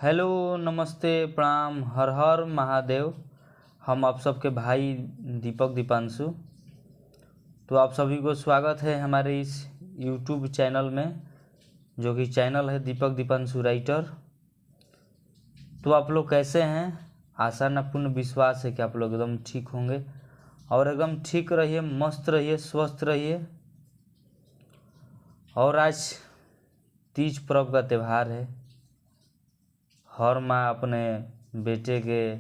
Hello नमस्ते प्रणाम हर हर महादेव। हम आप सबके भाई दीपक दीपांशु। तो आप सभी को स्वागत है हमारे इस यूट्यूब चैनल में, जो कि चैनल है दीपक दीपांशु राइटर। तो आप लोग कैसे हैं? आशा न पूर्ण विश्वास है कि आप लोग एकदम ठीक होंगे और एकदम ठीक रहिए, मस्त रहिए, स्वस्थ रहिए। और आज तीज पर्व का त्यौहार है। हर माँ अपने बेटे के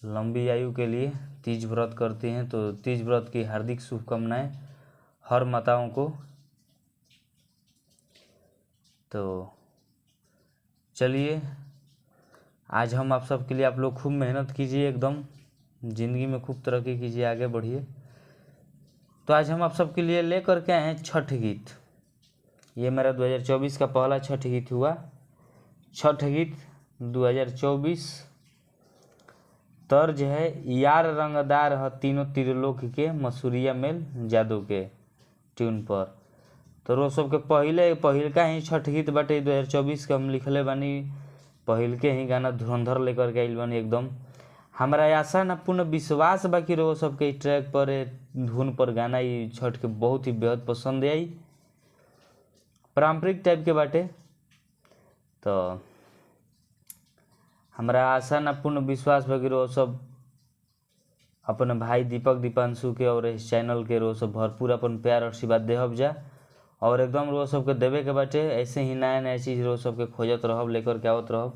लंबी आयु के लिए तीज व्रत करती हैं। तो तीज व्रत की हार्दिक शुभकामनाएं हर माताओं को। तो चलिए आज हम आप सबके लिए, आप लोग खूब मेहनत कीजिए, एकदम ज़िंदगी में खूब तरक्की कीजिए, आगे बढ़िए। तो आज हम आप सबके लिए ले करके आए हैं छठ गीत। ये मेरा 2024 का पहला छठ गीत हुआ। छठ गीत 2024। तर्ज है यार रंगदार ह तीनों त्रिलोक के, मसूरिया मेल जादू के ट्यून पर। तो रोज सबके पहले पहिलका ही छठ गीत बाटे 2024 के हम लिखले बानी। पहिलके ही गाना धुरंधर लेकर के आइल बानी एकदम। हमारा आशा न पूर्ण विश्वास बाकी रोज सबके ट्रैक पर धुन पर गाना ये छठ के बहुत ही बेहद पसंद आई, पारंपरिक टाइप के बाटे। तो हमारा आशा न पूर्ण विश्वास बा कि रोज सब अपने भाई दीपक दीपांशु के और इस चैनल के रोज सब भरपूर अपन प्यार और आशीर्वाद देहब जा और एकदम रोज सबके देवे के बाटे। ऐसे ही नया नया चीज़ रोज सबके खोजत रहब, लेकर के आवत रहब।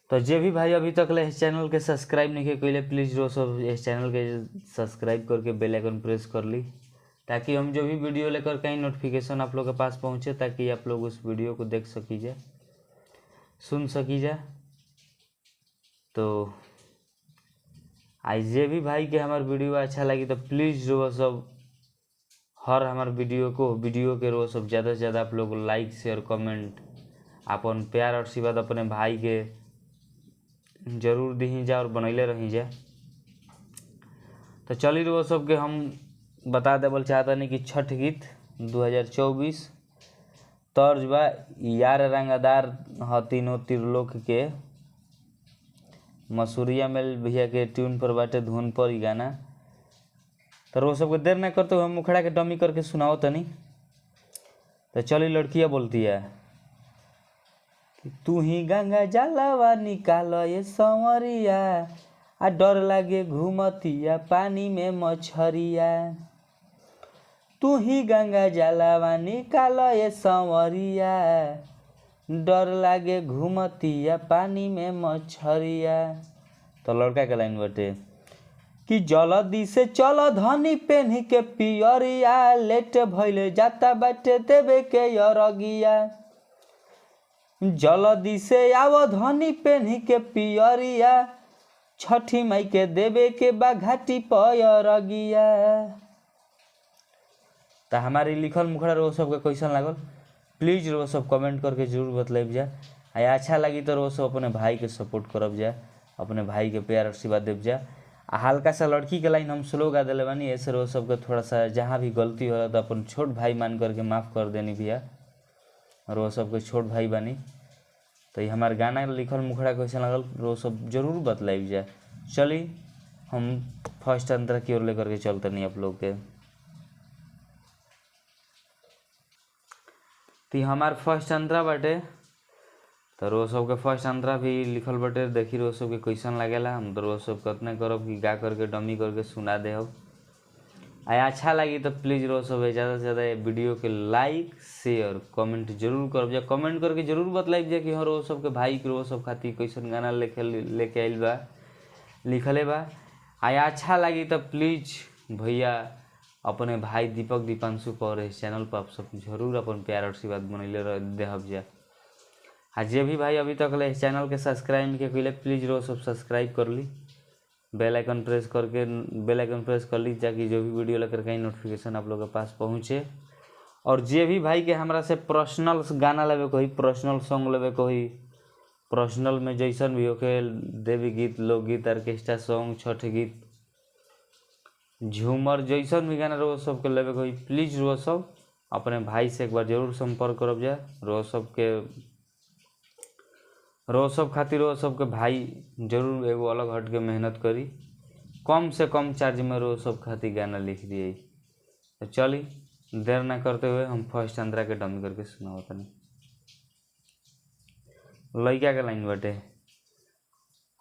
तो जे भी भाई अभी तक ले इस चैनल के सब्सक्राइब नहीं कैले, प्लीज़ रोज सब इस चैनल के सब्सक्राइब करके बेल आइकन प्रेस कर ली, ताकि हम जो भी वीडियो लेकर कहीं नोटिफिकेशन आप लोग के पास पहुँचे, ताकि आप लोग उस वीडियो को देख सकीजिए, सुन सकीजिए। तो आज जे भी भाई के हमार वीडियो अच्छा लगी तो प्लीज़ रोज सब हर हमार वीडियो को वीडियो के रोज सब ज़्यादा से ज़्यादा आप लोग लाइक शेयर कमेंट अपन प्यार और आशीर्वाद अपने भाई के जरूर दी जा और बनैले रही जा। तो चलिए रोज सबके हम बता देवल चाहता नहीं कि छठ गीत 2024 तर्ज बा यार रंगदार ह तीनों त्रिलोक के, मसूरिया मेल भैया के ट्यून पर बाटे, धुन पर ही गाना। तो रोज सबके देर ना करते हुए हम मुखड़ा के डमी करके सुनाओ तनी। तो चली लड़कियाँ बोलती है कि तू ही गंगा जलवा निकाल ये संवरिया, आ डर लागे घूमतिया पानी में मछरिया। तू ही गंगा जलवा निकाल ये संवरिया, डर लागे घूमतिया पानी में मछरिया। तो लड़का के लाइन बटे कि जल्दी से चलो धनी पेन्ह के पियरिया, लेट भइले जाता बाटे देवे के अरगिया। जल्दी से आवो धनी पेन्ह के पियरिया, छठी माई के देवे के बाघाटी पयरगिया। तो हमारी लिखल मुखड़ा रोज सबके कैसन लागल प्लीज़ रोज सब कमेंट करके जरूर बतलाइब जा। आ अच्छा लगी तो रोज सब अपने भाई के सपोर्ट करब जा, अपने भाई के प्यार आशीर्वाद देव जा। आ हल्का सा लड़की के लाइन हम स्लो गा दिले बानी, ऐसे रोज सबके थोड़ा सा जहाँ भी गलती हो रहा तो अपन छोट भाई मान करके माफ़ कर देनी भैया, रोज सबके छोट भाई बानी। तो ये हमारे गाना लिखल मुखड़ा कैसन लागल रोज सब जरूर बतलाइब जा। चली हम फर्स्ट अंतरा की ओर लेकर के चलते नहीं आप लोग के। तो हमार फर्स्ट अंतरा बाटे। तो रोज सबके फर्स्ट अंतरा भी लिखल बाटे, देखी रोज सबके कैसन लागेला। हम तो रोज सब कितने करब कि गा करके डमी करके सुना दे। आ अच्छा लगी तो प्लीज़ रोज सब ज़्यादा से ज़्यादा वीडियो के लाइक शेयर कमेंट जरूर करब जा। कमेंट करके जरूर बतलाइब जा कि हाँ रोज सबके भाई के रोज सब खातिर कैसन गाना लेके आइल बा, लिखले बा। आ अच्छा लगी तो प्लीज़ भैया अपने भाई दीपक दीपांशु पर इस चैनल पर आप सब जरूर अपन प्यार और आशीर्वाद बनैले देहब जा। आ जे भी भाई अभी तक ले इस चैनल के सब्सक्राइब के कैले प्लीज़ रोज सब सब्सक्राइब कर ली, बेल आइकन प्रेस करके बेल आइकन प्रेस कर ली, ताकि जो भी वीडियो लेकर कहीं नोटिफिकेशन आप लोग के पास पहुँचे। और जे भी भाई के हमरा से पर्सनल गाना लेवे कोई, पर्सनल सॉन्ग लेवे कोई, पर्सनल में जैसन भी होके देवी गीत, लोकगीत, ऑर्केस्ट्रा सॉन्ग, छठ गीत, झूमर, जैसन भी गाना रोज सबके लेवे कोई, प्लीज़ रोज सब अपने भाई से एक बार जरूर संपर्क करब जा। रोज सबके रो सब खातिर रो सबके भाई जरूर एगो अलग हट के मेहनत करी, कम से कम चार्ज में रो सब खातिर गाना लिख दिए। तो चली देर ना करते हुए हम फर्स्ट अंतरा के डमी करके सुनावतनी। लड़का के लाइन बटे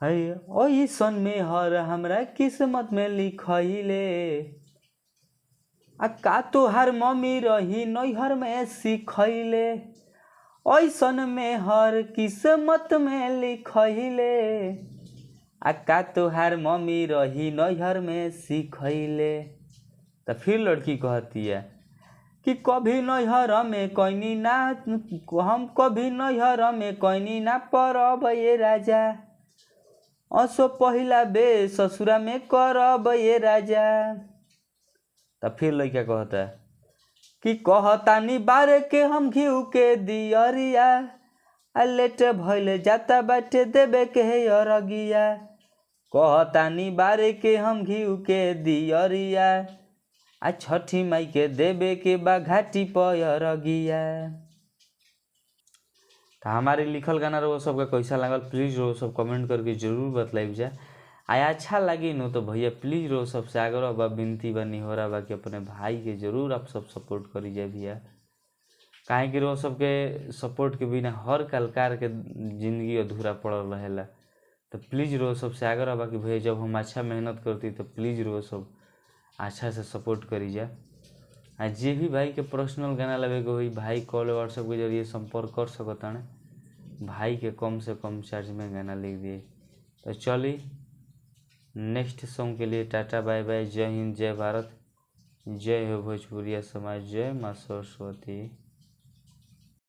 है, ओइसन में हर हमरा किस्मत में लिखैले, आ का तोहार मम्मी रही नैहर में सिखैले, ऐसन में हर किस्मत में लिखैले, आ का तोहार मम्मी रही नैहर में सिखैले। तो फिर लड़की कहती है कि कभी नैहर में कैनी ना, हम कभी नैहर में कैनी ना परब ये राजा, असो पहिला बे ससुरा में करब ये राजा। तो फिर लड़का कहता है कि कहतानी बारे के हम घिउ के दियरिया, आ लेट भइल जाता बाटे देबे के अरगिया, कहतानी बारे के हम घिउ के दियरिया, आ छठी माई के देबे के बा घाटी पर अरगिया। तो हमारे लिखल गाना रो सबके कैसा लागल प्लीज़ रो सब कमेंट करके जरूर बतलाइब जा। आया अच्छा लगी नो तो भैया प्लीज़ रो सबसे आग्रह बा, विनती बा, निहोरा बा कि अपने भाई के जरूर आप सब सपोर्ट करी जाए भैया। काहे कि रो सबके सपोर्ट के बिना हर कलाकार के जिंदगी अधूरा पड़ल रहेला। तो प्लीज़ रो सबसे आग्रह बा कि भैया जब हम अच्छा मेहनत करती तो प्लीज़ रो सब अच्छा से सपोर्ट करी जा। आ जे भी भाई के पर्सनल गाना लगे के होई भाई कॉल व्हाट्सएप के जरिए संपर्क कर सकताने, भाई के कम से कम चार्ज में गाना लिख दिए। तो चली नेक्स्ट सॉन्ग के लिए टाटा बाय बाय, जय हिंद, जय भारत, जय हो भोजपुरिया समाज, जय माँ सरस्वती।